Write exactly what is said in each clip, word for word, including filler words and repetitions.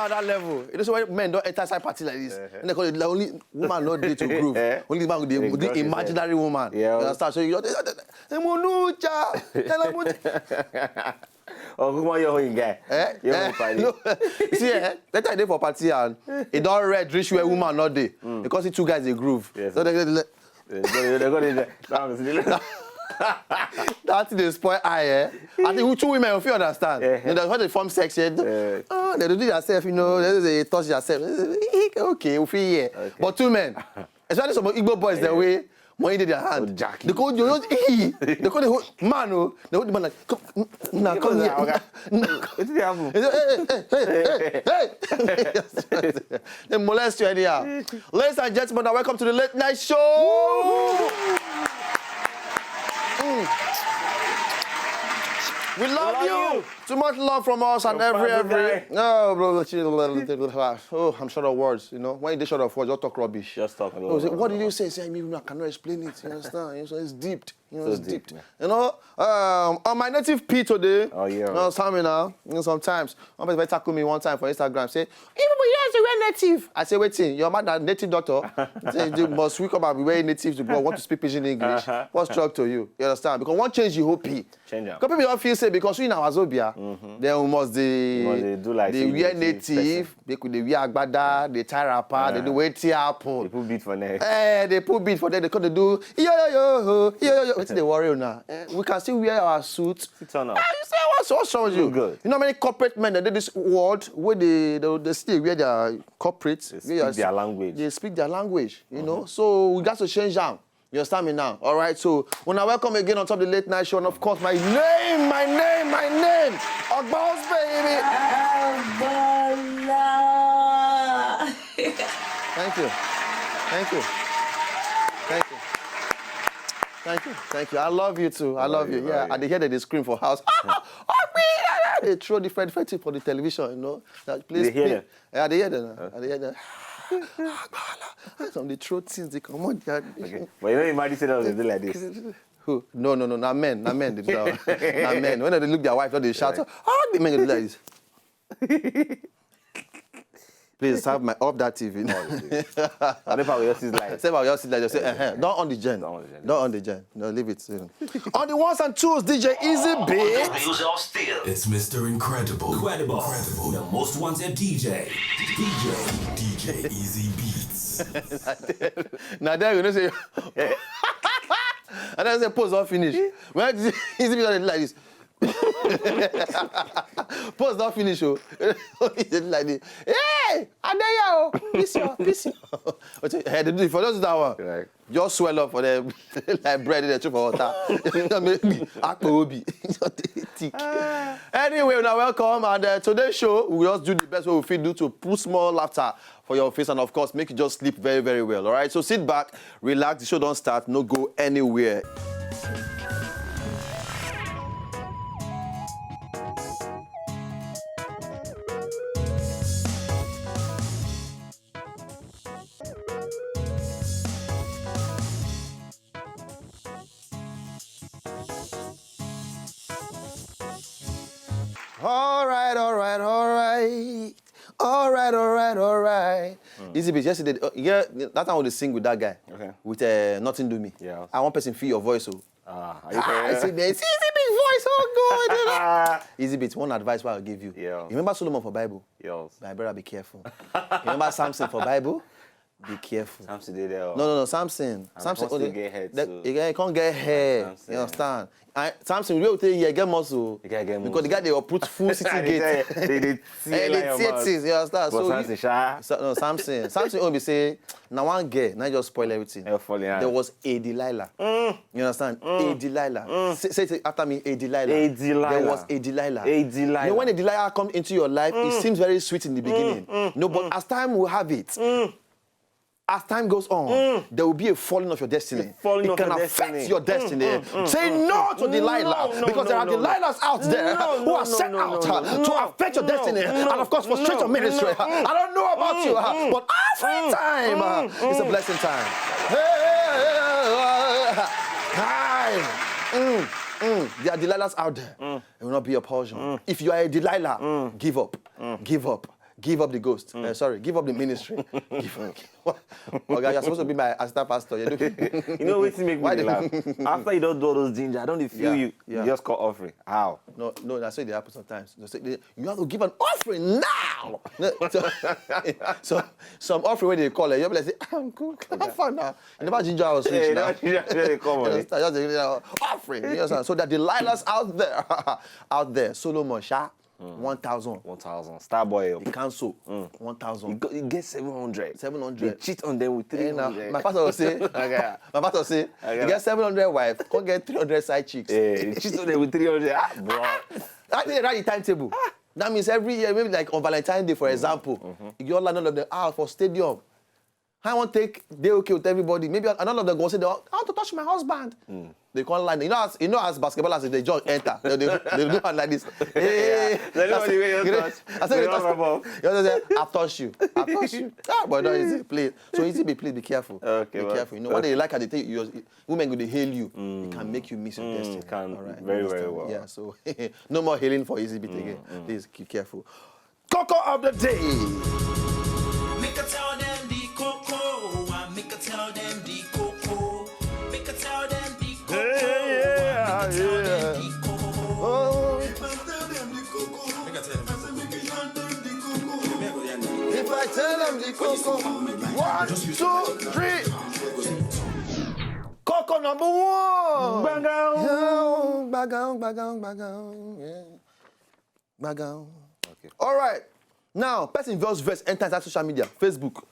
That level. You know, so when men don't enter side party like this, and they call it like, only woman not dey to groove. Eh. Only man with the, They with the got it, imaginary woman. Yeah. You understand? So you just, Emonucha, tell her what. Oh, come on, your own guy. Eh? Your Eh? own party. No. See, eh? That time dey for party and it don red reach where woman not dey because the two guys dey groove. Yes. So they, they, They go, they go, they go. Now, see the that thing dey spoil eye, eh? I think two women, if you understand, Eh. you know, that's what they form sex, eh? Eh. Oh, they do themselves, you know, they, they touch themselves. Okay, we feel here. But two men, especially some Igbo boys, the way money in their hand. Jackie. They call you, they call the whole man, oh, they hold the man like, come, now come here. Wetin dey happen? Hey, hey, hey, hey, hey, hey. They molest you anyhow. Ladies and gentlemen, now welcome to the late night show. Mm. We love, Love you. you. Too much love from us and Your every family every. guy. No, bro, chill. Oh, I'm short of words. You know, when you dey short of words, just talk rubbish. Just talk. Oh, say, what did you say? Say, I mean, I cannot explain it. You understand? You know, so it's deep. You know, So it's deep, deep. You know, um, on my native P today. Oh, yeah. You know, Sammy now. You know, sometimes one person might tackle me one time for Instagram. Say, "Even you don't wear native." I say, "Waiting, your man na native doctor." Say, "You must wake up and be wearing native to go. Want to speak pidgin English? Uh-huh. What's struck to you?" You understand? Because one change you hope. Change am. Because people don't feel say because we in our Zobia, then we must the, We must dey do like the say wear native native, they could they wear agbada, they tie wrapper, they do wetin happen. They put beat for neck. Eh, they put beat for them. They come to do yo yo yo ho, yo yo yo. Wetin dey worry you now? Eh, we can still wear our suit. Sit on up. Ah, you say what's what's wrong with you? Look good. You know how many corporate men that do this world where they they, they still wear their corporate. They speak their language. They speak their language. You know, so we got to change them. You understand me now? All right. So when I welcome again on top of the late night show, and of course my name, my name, my name, Ogbos baby. Bola. Thank you. Thank you. Thank you. Thank you. Thank you. I love you too. I love you. you, Yeah, love I you. They dey hear that they scream for house. They throw different, different things for the television, you know. That place, They hear play- them? Yeah, they hear them. Now. They hear them. Some of the throw things they come on there. Okay. But you know, imagine say that they do like this. Who? No, no, no, not men, not men. They do that. Not men. When they look their wife, they shout. All the men do like this. Please have my off that T V. I never will see like. Say about your sister, just say, uh-huh. Don't on the gen. Don't on the gen. Don't on the gen. No, leave it. You know. On the ones and twos, D J Easy B. Bills are still. It's Mister Incredible. Incredible. Incredible. The most wanted D J. D J. D J Easy Beats. Now there you know say. And then say pose off finish. When Easy B like this. Pause don finish o. He dey do like this. Hey, I dey here o. Peace o, peace o. But eh, they do it for just that one. Right. Just swell up for them like bread they throw for water. Maybe akpo obi. Just dey thick. Anyway, now welcome and uh, today's show we just do the best way we fit do to put small laughter for your face and of course make you just sleep very very well. All right, so sit back, relax. The show don't start. No go anywhere. All right, all right, all right. All right, all right, all right. Easy Beats, yesterday, uh, yeah, that time we dey sing with that guy. Okay. With uh, Nothing Do Me. Yeah. I want person feel your voice. So. Ah, are you Ah, I serious? see the Easy Beats voice. Oh, God. Easy Beats, one advice I will give you. Yeah. You remember Solomon for Bible? Yes. My brother, be careful. You remember Samson for Bible? Be careful. Samson dey there. No, no, no, Samson. And Samson Samson only get head that- too. He can't get hair. Samson. You understand? I, Samson, we will tell you, get muscle. The guy get Because the guy they will put full city They gate. tell you, they dey Eh, tear they like tear your things, you understand? But So, Samson, you- sha. so, no, Samson. Samson only say, now one girl, now just spoil everything. Eh, falling There out. Was a Delilah. You understand? A Delilah. Say, say it after me, a Delilah. A Delilah. There was a Delilah. A Delilah. You know, when a Delilah comes into your life, it seems very sweet in the beginning. No, but as time will have it, as time goes on, there will be a falling of your destiny. Falling It of can your affect destiny. Your destiny. Say no to Delilah No, no, because there no, are no, no. Delilahs out there No, who no, are no, sent no, out no, uh, no, to affect your no, destiny no, and of course frustrate no, your ministry. no, I don't know about you, uh, but every time uh, it's a blessing time. Hey, hi. Mm, mm. There are Delilahs out there. It will not be your portion. If you are a Delilah, give up. Give up. give up the ghost. Uh, sorry, give up the ministry. Give up. Oga, you're supposed to be my assistant pastor. You know, You know wetin make me Why dey the- laugh? After you don do all those ginger, I don dey feel Yeah, you. yeah. You just call offering. How? No, no, that's what they happen sometimes. They say, they, you have to give an offering now. No, so, so some offering when they call it, you'll be like, say, I'm good. How far now? I never ginger house Yeah, reach you now. know, you just dey come You on it. understand? Just the, uh, offering. You understand? So that Delilah's out there, out there. Solomon Sha, one thousand. One thousand. Starboy. The council, You one thousand. go- you get seven hundred. Seven hundred. They cheat on them with Eh, na, three hundred. my pastor will say, Okay. my pastor will say, Okay. you get seven hundred wife, come get three hundred side chicks. Yeah, they cheat on them with three hundred. Ah, bro. I think they write the timetable. That means every year, maybe like on Valentine's Day, for example, you all land all of them out for stadium. I want take day okay with everybody. Maybe and all of them go say, "I want to touch my husband." They can't land. You know, as you know, as basketballers, they just enter. They, they, they do one like this. Hey, They know the way you you know, touch. I said They they don't touch. rub up. You know, say, "I've touched you. I've touched you." Ah, but no, easy, please. So easy, be please be careful. Okay, be well, careful. You know, when they like how they take you, women go they hail you. It can make you miss your destiny. Can All right, very, you very understand? well. Yeah, so no more hailing for easy beat again. Please keep careful. Coco of the day. Make I tell them the coco, I make I tell them the coco. Make I tell them the coco, Yeah, I make I tell yeah. them the coco. Oh. If I tell them the coco, I say make I tell them the coco. If I tell them the coco, one, two, three. Coco number one. Bang out. Yo, bagao, bagao, bagao. Yeah. Bagao. Okay. All right. Now, person just verse enter inside social media, Facebook.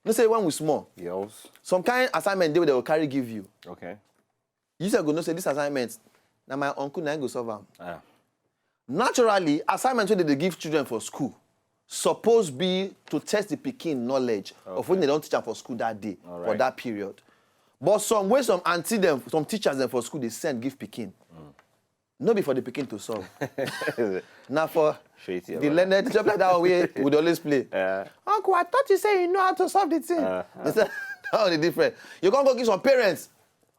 No say when we small. Yours. Some kind assignment they will carry give you. Okay. You say go no say this assignment. Now my uncle now go solve am. Ah. Naturally, assignment wey dem dey give children for school suppose be to test the pikin knowledge of wetin dem don teach am for school that day for right. that period. But some wey some aunty dem, some teachers dem for school dey send give pikin. No be for the pikin to solve. Na for Shady, the brother. learned job like that one wey we dey always play. Yeah. Uncle, I thought you say you know how to solve the thing. Uh, They say that one is different. You can't go give some parents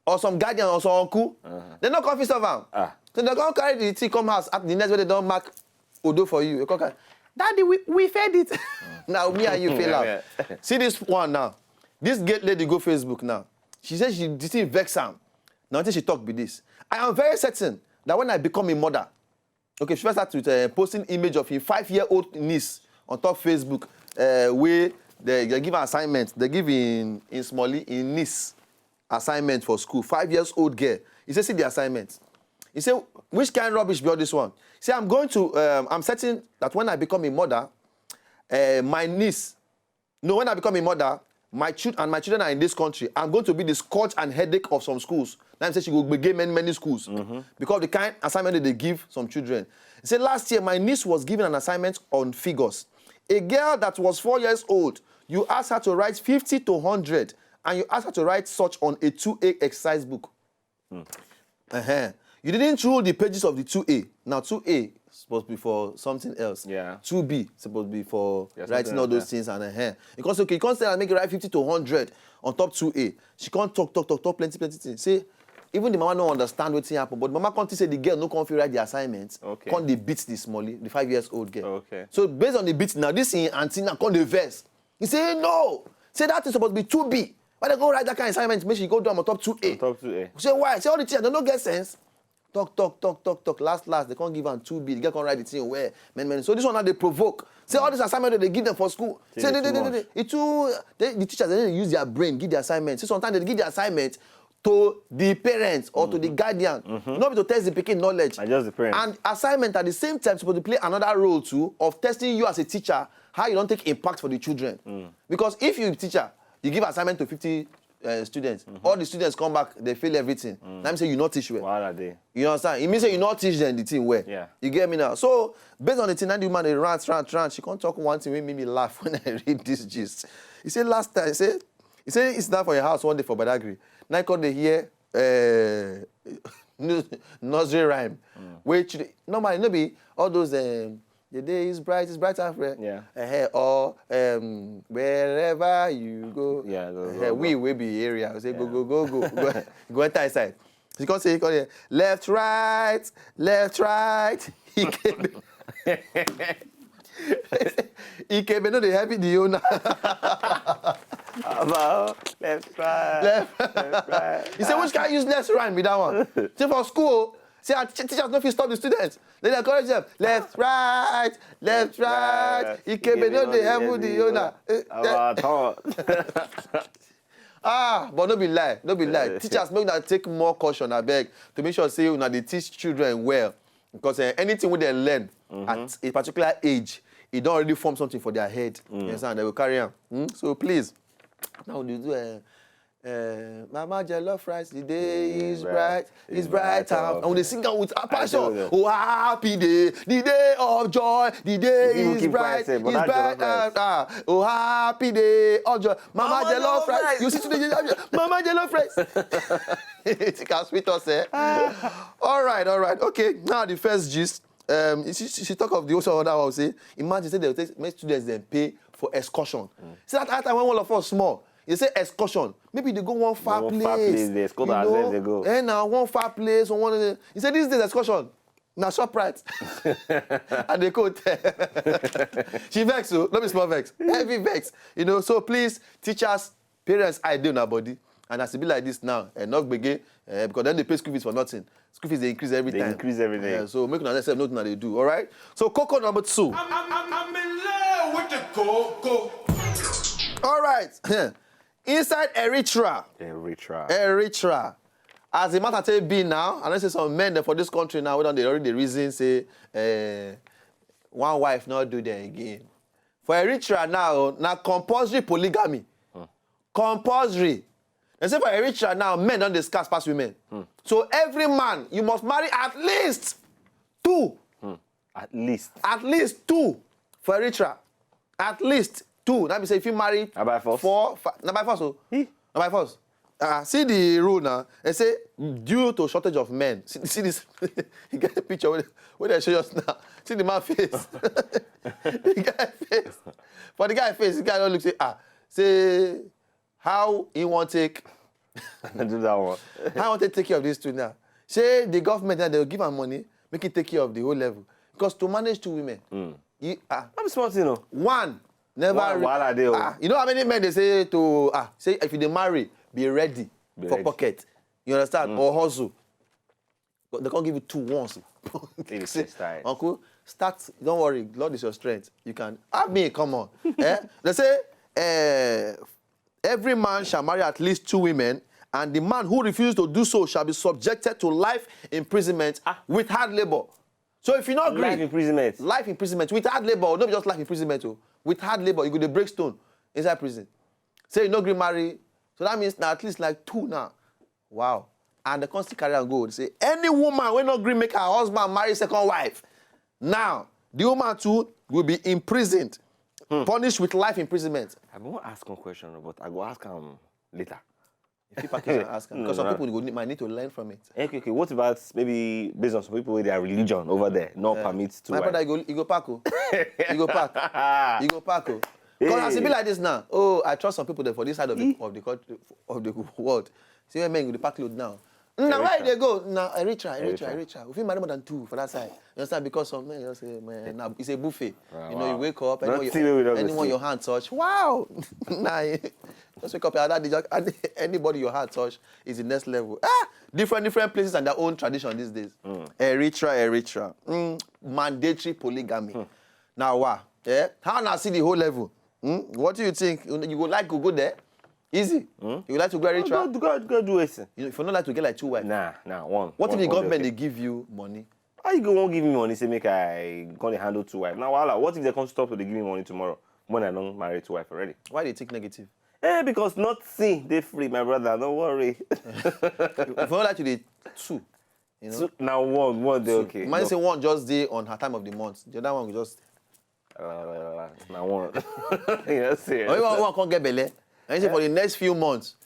or some guardian or some uncle. They no come fit solve am. Ah. So they come carry the thing come house at the next way they don mark odo for you. You come carry, Daddy, we, we failed it. Now me and you fail Yeah, am. See this one now. This gate lady go Facebook now. She says she the thing vex am. Now wetin she talk be this. I am very certain that when I become a mother, okay, she first start with uh, posting image of him five-year-old niece on top Facebook. Uh, wey they, they give her assignment. They give him in Smalley, in niece assignment for school. Five years old girl. He say, see the assignment. He say, which kind rubbish be all this one? He say, I'm going to, um, I'm certain that when I become a mother, uh, my niece, no, when I become a mother, my children and my children are in this country. I'm going to be the scourge and headache of some schools. Now I say she go begin many many schools because of the kind assignment that they give some children. He said last year my niece was given an assignment on figures. A girl that was four years old, you asked her to write fifty to hundred, and you asked her to write such on a two A exercise book. Uh-huh. You didn't rule the pages of the two A. Now two A supposed to be for something else. Yeah. Two B supposed to be for Yeah, writing something all else, those yeah. things and uh-huh. You can't say, okay, you can't say I make you write fifty to hundred on top two A. She can't talk, talk, talk, talk, plenty, plenty things. Say, even the mama no understand wetin happen, but the mama can't say the girl no come fit write the assignment. Okay. Can't they beat the Smalley, the five years old girl. Okay. So based on the beat now, this in auntie now can't the verse. He say no. Say that is supposed to be two B. Why they go write that kind of assignment? Make she go down on top two A. Top two A. Say why? Say all the teachers they no get sense. Talk, talk, talk, talk, talk. Last, last, they can't give am two B. They can't write the thing well. Man, man. So this one now they provoke. Say all this assignment that they give them for school. Say Say they they, they, too they, they, it too. They, the teachers they don't use their brain, give the assignment. See sometimes they give the assignment to the parents or to the guardian, not be to test the pikin knowledge. And just the parents. And assignment at the same time supposed to play another role too of testing you as a teacher how you don't take impact for the children. Because if you teacher, you give assignment to fifty uh, students, all the students come back, they fail everything. Let me say you not teach well. Wahala dey. You understand? It means say you not teach them the thing well. Yeah. You get me now? So based on the thing, that the woman they rant, rant, rant. She can't talk one thing wey make me laugh when I read this gist. He said last time, he said, he said it's not for your house one day for Badagry. Now I come dey hear uh, nu- nursery rhyme. Wey children normally no be all those um, the day is bright, it's bright and fair. Yeah. Uh, or um, wherever you go. Yeah, go, Uh, go, we go. we be area. We say go go go go go go enter inside. She come say, come here, left, right, left, right. He came. Ikebe no dey help the owner. About left, right. Left. Left, right. You say which kind useless rhyme be that one? Say for school, say our teach- teachers no fit stop the students. They dey encourage them. Left, right, left, right. Ikebe no dey help the owner. Eh, eh. About turn. Ah, but no be lie, no be lie. Teachers, make una take more caution, abeg, to make sure say una dey teach children well, because uh, anything wey dem learn at a particular age, e don already form something for their head. You understand? They will carry am. Hmm? So please, now we dey do. Uh, uh, Mama Jollof rice, the day is bright, it's bright out. And we dey sing am with a passion. Know. Oh, happy day, the day of joy, the day People is keep bright, quiet, sef, but it's that bright jollof rice. Out. Ah, oh, happy day of joy. Mama, Mama Jollof Jollof rice. Rice. You see today, Mama Jollof rice. It can sweet us, eh? All right, all right. Okay, now the first gist. Um, she, she she talk of the also other one. Say, imagine say they take make students then pay for excursion. See that, that time when all of us small, you say excursion. Maybe they go one far One place. far place, they escort You ourselves, know? They go. Eh, now one far place, one one. You say this is the excursion. Now Shoprite and they go there. She vex, so no be small vex. Heavy vex. You know, so please, teachers, parents, I do na body. And as e be like this now, eh, not gbege, eh, because then they pay school fees for nothing. School fees they increase every They time. Increase everything. Yeah, so make una sef know what they do, all right? So coco number two. I'm, I'm, I'm, I'm in love with the coco. All right. Inside Eritrea, Eritrea. Eritrea. As the matter take be now, I know say some men dem for this country now, we don dey already reason say uh, one wife not do them again. For Eritrea now, na compulsory polygamy. Compulsory. They say for Eritrea now, men don dey scarce pass women. So every man, you must marry at least two. At least. At least two for Eritrea. At least two. That be say if you marry Na by force? Four, five, na by force. Oh. Na by force. Uh, see the rule now. They say due to shortage of men. See, see this. You get a picture where, where they show us now. See the man face. The guy face. For the guy face, the guy don't look say ah. Say how he want take Do that one. How I want to take care of these two now? Say the government now they will give am money, make it take care of the whole level. Because to manage two women, you, ah, Not be small thing, no. One never. Wa- wahala dey o. Ah, you know how many men they say to ah say if you dey marry, be ready Be for ready. Pocket. You understand? Or hustle. But they can't give you two once. It is style. Uncle, start. Don't worry. Lord is your strength. You can have me. Come on. Eh? They say eh, every man shall marry at least two women, and the man who refuses to do so shall be subjected to life imprisonment with hard labor. So if you not agree, Life imprisonment. Life imprisonment with hard labor, not just life imprisonment. Oh, with hard labor, you go to break stone inside prison. Say you no agree marry, so that means now at least like two now. Wow. And the constant carry and go. They say any woman will not agree make her husband marry second wife. Now, the woman too will be imprisoned, punished with life imprisonment. I won't ask one question, but I go ask him later. If you package and ask her, because some people go need, might need to learn from it. Okay, okay. What about maybe based on some people with their religion over there, not permit to My wife? Brother, you go, you go pack, oh. You go pack. You go pack, oh. Because as it be Hey. Like this now, oh, I trust some people there for this side of the of the country of the world. See where men go dey pack load now. Now where Eritrea. They go? Now Eritrea, Eritrea, Eritrea. Eritrea. We fit marry more than two for that side. You understand? Because some men just say, man, now it's a buffet. Wow, You know, you wow. wake up, anyone, Nothing you, wey we don't go anyone see. Your hand touch. Wow. Nah, just wake up, and that day just, and anybody your hand touch is the next level. Ah, different different places and their own tradition these days. Eritrea, Eritrea, mm, mandatory polygamy. Now, wow, eh? How now see the whole level? Hmm? What do you think? You go like to go there? Easy. You like to go Eritrea? Go, go, go do it. You, if you don't like to get like two wives, Nah, nah, one. What one, if the one government dey they give you money? How you go won't give me money? Say make I come dey handle two wives. Now, voila. What if they come stop to dey give me money tomorrow when I don't marry two wives already? Why they take negative? Eh, because nothing. They free, my brother. Don't worry. If you don't like to the two, you know. So, now one, one day, okay. Imagine No. Say one just day on her time of the month. The other one will just Uh, now one. Yes, yes. Or even one can't get belle. And you say for the next few months.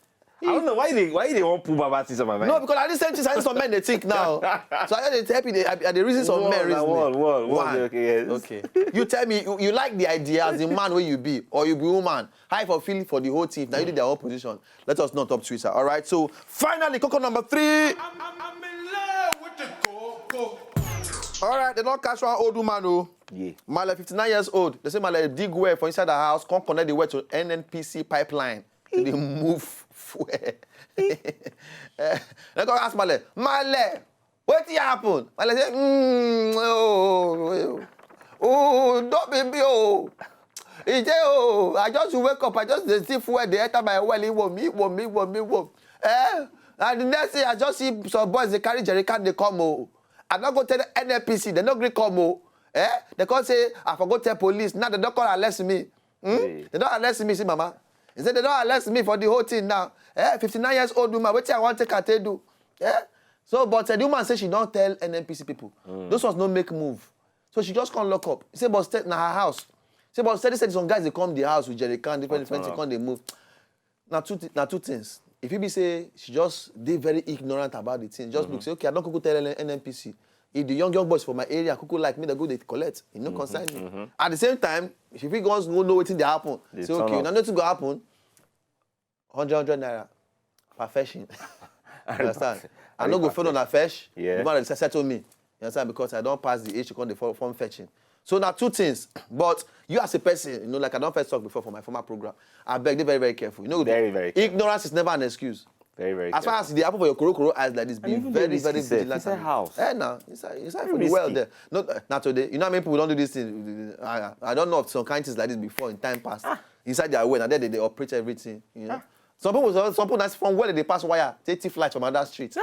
I don't know why they why they won't pull Baba things on my mind. No, because at the same time, some men they think now. So I just tell you, they, are the reasons of One, men na reasoning. one, one, one, okay, yes. Okay. You tell me, you, you like the idea as a man where you be, or you be woman. How you feel for the whole thing? Now you did their own position. Let us know on top Twitter. All right. So finally, coco number three. I'm, I'm, I'm in love with the coco. All right, they don't catch one old woman, oh. Yeah. Maale, fifty-nine years old. They say Maale dig well for inside the house, come connect the well to N N P C pipeline. They move fuel. Eh, they go ask Maale, Maale, wetin happen? Maale say, mm, oh, oh, oh, don't be me, oh. He say, oh, I just wake up, I just dey see fuel, dey enter my well, he wom, he wom, he wom, he wom. Eh? And the next thing, I just see some boys, they carry jerry can, they come, oh. I don't go tell the N N P C, they no gree come, oh. Eh? They come say, I forgot tell police. Now they don't call arrest me. Hmm? Hey. They don't arrest me, see, mama. He said they don't arrest me for the whole thing now. Eh? fifty-nine years old woman, wetin I want take her take do? Eh? So, but uh, the woman said she don't tell N N P C people. Those ones no make move. So she just come lock up. He said, but stay na her house. Say, but steady, steady, some guys, they come the house with jerry can, different, different things, come they move. Now two, thi- now two things. If you be say she just dey very ignorant about the thing, just look say, okay, I don't kuku tell N N P C. If the young young boys for my area kuku like me, they go they collect. It no concern me. At the same time, if you guys go know wetin dey happen, say, turn okay, up. Now nothing go happen. Hundred hundred naira per fetching. You understand? I no go follow na fetch. Yeah. The man that settle me. You understand? Because I don't pass the age to come the form, form fetching. So now two things. But you as a person, you know, like I don't first talk before for my former program. I beg, be very, very careful. You know, Very, very careful. Ignorance is never an excuse. Very, very As far as the happen for your koro koro eyes like this, be And even very, the risk very itself, vigilant. inside And- house. Eh, now inside, inside for the Risky. world there. Not uh, not today. You know how many people don't do this thing. I, I don't know of some kind things like this before in time past. Inside their way, and then they, they operate everything. You know, some people, some, some people that's from where they pass wire, they thief light from another street.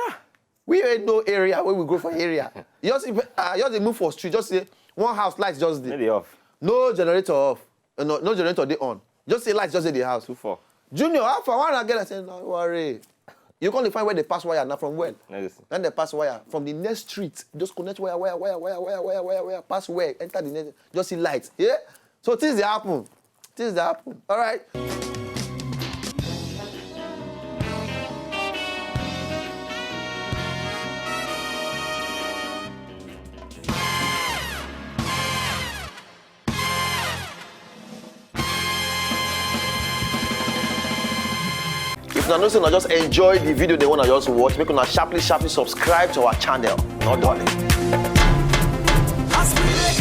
We ain't no area where we go for area. You just, uh, just dey move for street. Just say one house light just Make there. They off. No generator off. Uh, no, no generator they on. Just say light just in the house. Too far. Junior, how far? One again, I say no worry. You can't find where they pass wire now from well. Let me see. Then they pass wire from the next street. Just connect wire, wire, wire, wire, wire, wire, wire, wire. Pass wire, enter the next. Just see light. Yeah. So things they happen. Things they happen. All right. If una know say una just enjoy the video they wanna just watch, make una sharply sharply subscribe to our channel. No darling. As we dey